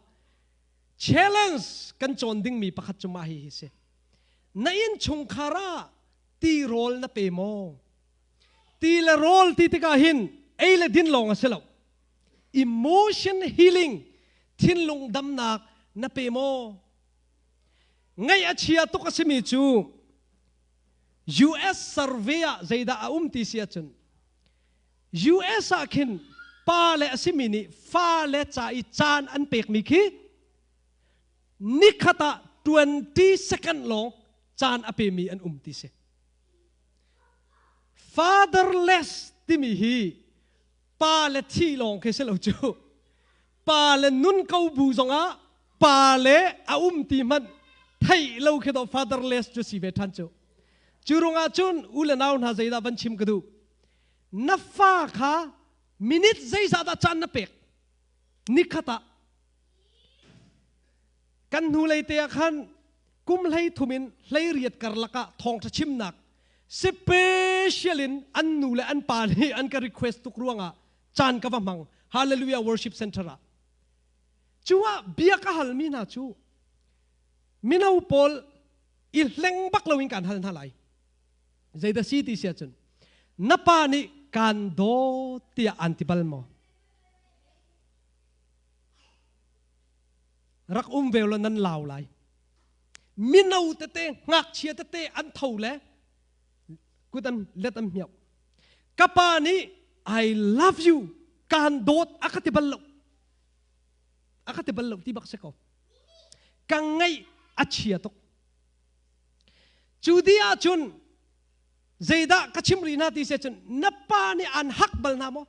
challenge kan cawn dingmi pakhat cu mah hi hi si. Na innchungkhar ah tirawl na pe maw? Ti le rawl ti tikah hin ei le din lawng a si lo. Emotion healing, thinlung damnak na pe maw? Ngaih a chia tuk a simi cu US survey ah zeidah a um ti si ahcun US ah khin pa le a simi nih fa le ca i caan an pekmi khi nikhat ah 20 second lawng caan a pemi an um ti si. Fatherless timi hi pa le thi lawng khi si lo cu. Pa le nun ko bu zongah pa le a um ti hmanh theih lo khi to fatherless cu si ve ṭhan cu. Cu ruangah cun u le nau hna zeidah van chim ka duh. Na fa kha minute zeizah dah caan na pek? Nikhat ah Kan hnulei te ah khan kum 13 in 18 karlak ah thawngṭha chimnak special in an nu le an pa nih an ka request tuk ruangah caan ka va hmang Hallelujah Worship Center ah. Cu ah bia ka halmi hna cu. Mino pawl i hleng bak loin kan hal hna lai. Zeidah si ti si ahcun na pa nih kaan dawt tiah aan ti bal maw? Rak um ve law nan lau lai. Mino tete, ngakchia tete an tho le kut an let an hmiau. Ka pa nih I love you kaan dawt a ka ti bal lo. A ka ti bal lo ti bak si ko. Ka ngaih a chia tuk. Cu di ahcun zeidah ka chim rih hna ti si cun na pa nih an hak bal hna maw?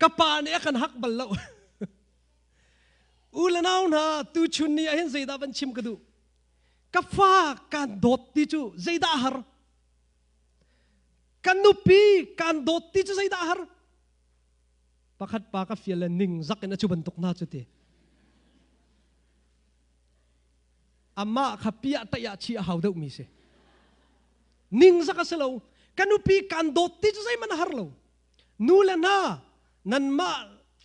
Ka pa nih a kan hak bal lo. U le nau hna tuchun ni ah hin zeidah van chim ka duh? Ka fa kaan dawt ti cu zeidah a har? Ka nupi kaan dawt ti cu zeidah a har? Pakhat pa ka fial le ning zak in a cu bantuk hna cu ti. Amah kha piah taih ah chi a hau deuh mi si. Ning zak a si lo. Ka nupi kaan dawt ti cu zeihmanh a har lo. Nu le hna nanmah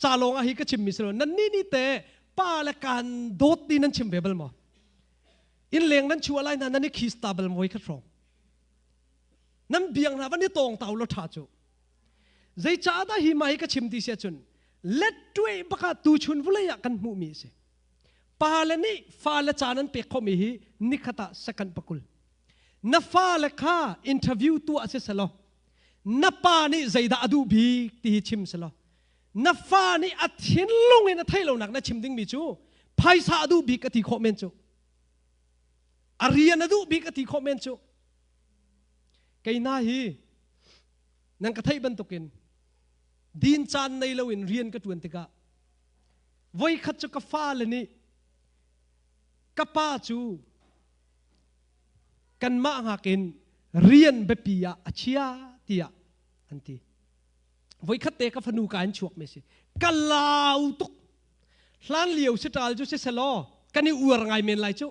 ca lawng ah hi ka chim mi si lo. Nan nih nih te pa le kaan dawt ti nan chim ve bal maw? Inn leng nan chuah lai hna nan i khis ta bal maw khat hrawng. Nan biang hna van i tawng tau lo tha cu. Zeicahdah hi mah hi ka chim ti si ahcun let tuai baka tuchun vulei ah kan hmuhmi a si. Pale nih fale ca nan pek khawhmi hi nikhat ah second pakul. Na fale kha interview tuah si selaw na pa nih zeidah a duh bik ti hi chim selaw na fa nih a thinlung in a theih lonak na chim dingmi cu phaisa a duh bik a ti khawh men cu a rian a duh bik a ti khawh men cu keina hi nan ka theih bantukin din caan nei loin rian ka ṭuan tikah voikhat cu ka fale nih ka pa cu kanmah ngak in rian biapi ah a chia tiah an ti. Voikhat te ka fanu ka in chuak mi si. Ka lau tuk. Hlan lio si ṭal cu si selaw kan i uar ngai men lai cu.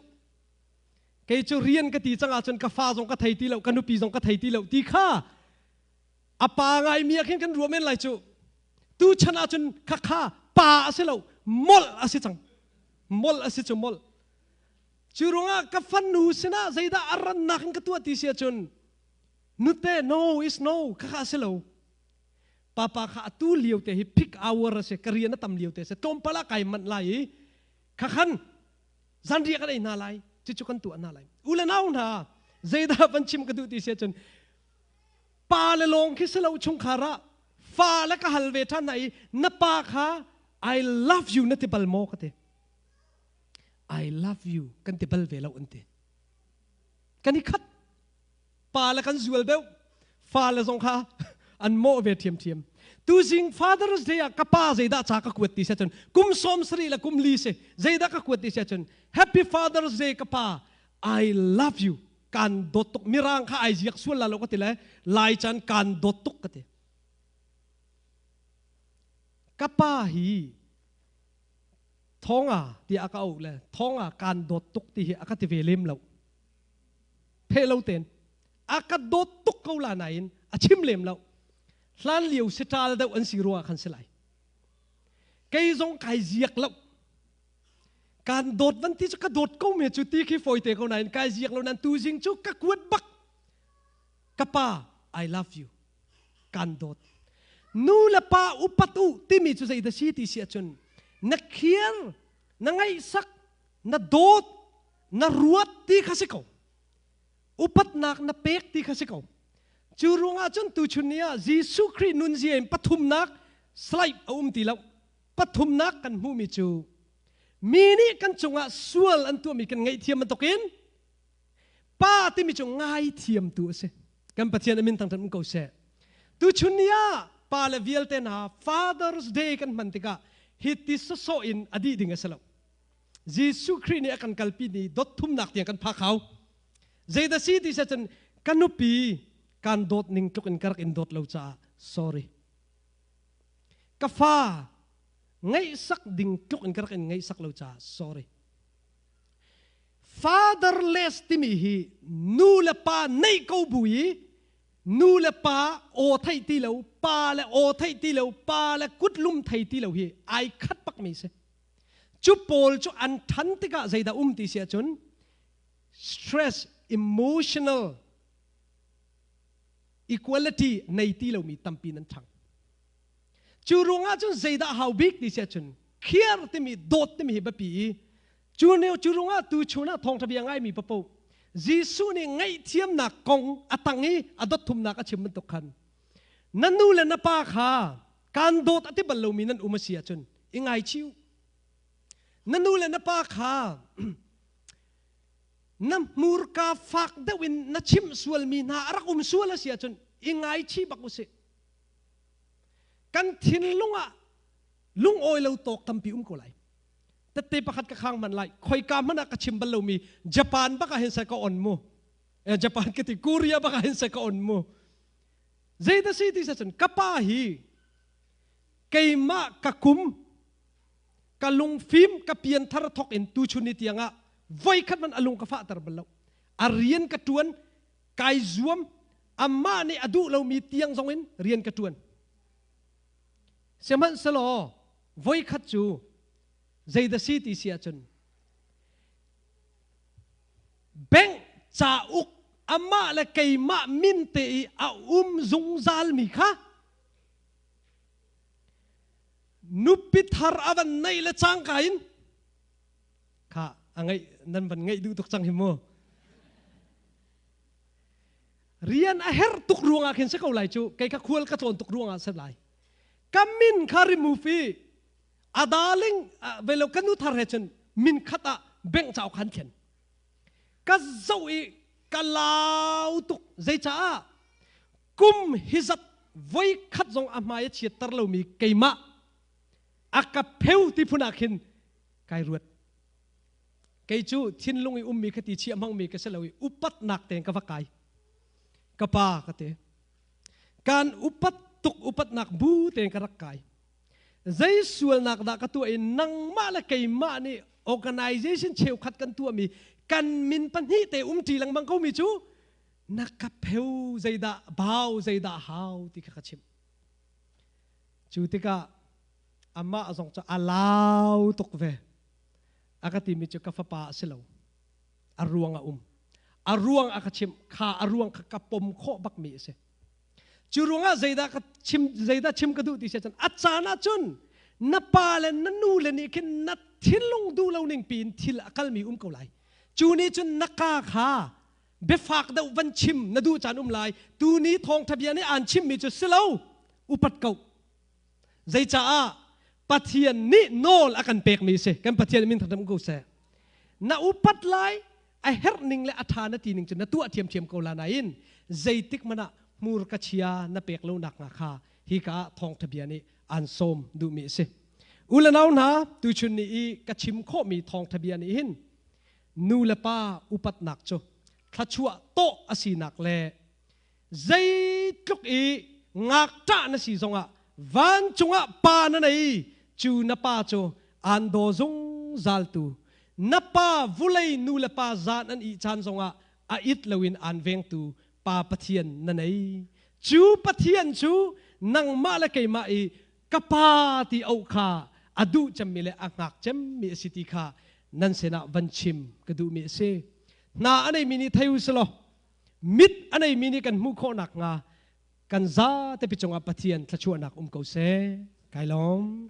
Kei cu rian ka ti cang ahcun ka fa zong ka thei ti lo, ka nupi zong ka thei ti lo ti kha a pa ngaimi ah khin kan ruah men lai cu. Tu chan ahcun khakha pa a si lo, molh a si cang. Molh a si cu molh. Cu ruangah ka fanu sinah zeidah a rannak in ka tuah ti si ahcun nute no is no khakha a si lo. Papa kha atu lio te hi peak hour a si, ka rian a tam lio te a si. Tlawmpal ah kai manh lai i khakhan zanriah kan ei hna lai cucu kan tuah hna lai u le nau hna zeidah van chim ka duh ti si ahcun pa le lawng khi si lo chungkhar ah fa le ka hal ve ṭhan hna i na pa kha I love you na ti bal maw ka ti I love you kan ti bal ve lo an ti kan i khat pa le kan zual deuh fa le zong kha an mawh ve ṭhiamṭhiam tuzing Father's Day ah ka pa zeidah ca ka kuat ti si ahcun kum 70 le kum li si zeidah ka kuat ti si ahcun Happy Father's Day ka pa I love you kaan dawt tuk mirang kha ai ziak sual la lo ka ti le lai chan kaan dawt tuk ka ti ka pa hi thonga tiah ka auh le thonga kaan dawt tuk ti hi a ka ti ve lem lo phe lo ten a ka dawt tuk ko la nain a chim lem lo hlan lio siṭal deuh an si rua khan si lai kei zong kai ziak lo kan dawt van ti cu ka dawt ko me cu ti khi foi te ko nain kai ziak lo nan tu zing cu ka kuat bak ka pa I love you kan dawt nu le pa upat u timi cu zei da si ti si ahcun na khiar na ngaihsak na dawt na ruat ti kha si ko upatnak na pek ti kha si ko cu ruangah cun tuchun ni ah Jesuh Khrih nunzia in pathumnak slide a um ti lo pathumnak kan hmuhmi cu mi nih kan cungah sual an tuahmi kan ngaihthiam bantukin pa timi cu ngaithiamtu a si kan Pathian amin thangthat um ko seh tuchun ni ah pa le vialte hna Father's Day kan hman tikah hi ti sawsawh in a dih ding a si lo Jesuh Khrih nih a kan kalpi ni dot thumnak tiang kan phak hau. Zeidah si ti cun ka nupi kan dawt ning tluk in ka rak in dawt lo caah sorry. Ka fa ngaihsak ding tluk in ka rak in ngaihsak lo caah sorry. Fatherless timi hi nu le pa neih ko bu i nu le pa aw theih ti lo, pa le aw theih ti lo, pa le kutlum thei ti lo hi ai khat bak mi si. Cu pawl cu an ṭhan tikah zeidah um ti si ahcun. Stress, emotional equality nei ti lomi tampi nan ṭhang. Cu ruangah cun zeidah hau bik ti si ahcun khiar timi dawt timi hi biapi i cu ne cu ruangah tu chun ah thawngṭha bia ngaimi papoh Jesuh nih ngaihthiamnak kong a tang i a dot thumnak a chim bantuk khan na nu le na pa kha kaan dawt a ti bal lomi nan um a si ahcun i ngaichih u. Na nu le na pa kha na hmurka fak deuh in na chimh sualmi hna a rak um sual a si ahcun i ngaichih bak usih. Kan thinlung ah lungawi lo tawk tampi um ko lai. Tette pakhat ka khang man lai. Khoika hmanh ah ka chim bal lomi Japan bak ah hin sai ka on mu. Japan ka ti Korea bak ah hin sai ka on mu. Zei da si ti sa cun ka pa hi keimah ka kum ka lungfim ka pianthar thok in tuchun ni tiangah voikhat man a lung ka fahter bal lo. A rian ka tuan kai zuam amah nih a duh lomi tiang zong in rian ka tuan. Sihmanhsehlaw voikhat cu zeidah si ti si ahcun bank cauk amah le keimah min te i a um zungzalmi kha nupi thar a van neih le cangka in kha a ngeih nan van ngeih duh tuk cang hi mu. Rian a herh tuk ruangah khin si ko lai cu kei kha khual ka tlawn tuk ruangah si lai. Ka min kha remove i a darling velo ka nu thar he cun min khat ah bank cauk khan thlen. Ka zoh i ka lau tuk. Zeicaah kum hi zat voi khat zong a hmai a chiatter lomi keimah a ka pheu ti phun ah khin kai ruat. Kei cu thinlung i ummi kha ti chiah hmangmi ka si lo i upatnak tein ka va kai. Ka pa ka ti. Kan upat tuk upatnak bu tein ka rak kai. Zei sualnak dah ka tuah i nangmah le keimah nih organization cheukhat kan tuahmi kan min pahnih te umṭi lengmang komi cu na ka pheu zeidah bau zeidah hau ti kha ka chimh. Cu tikah amah zong cu a lau tuk ve. A ka timi cu ka fapa a si lo. A ruang a um. A ruang a ka chimh. Kha a ruang kha ka pom khawh bakmi a si. Cu ruangah zeidah ka chim zeidah chim ka duh ti si cun a caan ah cun na pa le na nu le nih khin na thinlung duh lo ning piin thil a kalmi um ko lai. Cu nih cun na ka kha biafak deuh van chim na duh caan um lai. Tu ni thawngtha bia nih aan chimmi cu si lo. Upat ko. Zeicaah Pathian nih nawl a kan pekmi a si. Kan Pathian min thangṭhat ko seh. Na upat lai, a herh ning le a ṭha na ti ning cu na tuah ṭhiamṭhiam ko la nain zeitik hmanh ah hmurka chia na pek lo nak hnga kha hika ah thawngṭha bia nih aan sawm duhmi a si. U le nau hna, tuchun ni i ka chim khawhmi thawngṭha bia nih hin nu le pa upatnak cu thluachuah tawh a sinak le Zeitluk i ngakṭah na si zongah vancung ah pa na nei, cu na pa cu aan daw zungzaltu. Na pa vulei nu le pa zan an ih caan zongah a it loin aan vengtu Pa Pathian na nei. Cu Pathian cu nangmah le keimah i ka pa ti auh kha a duh cemmi le a hngak cemmi a si ti kha nan sinah van chim ka duhmi a si. Hna a neimi nih thei u sih law Mit a neimi nih kan hmuh khawh nakhnga kan zatepi cungah Pathian thluachuahnak um ko seh. Kai lawm.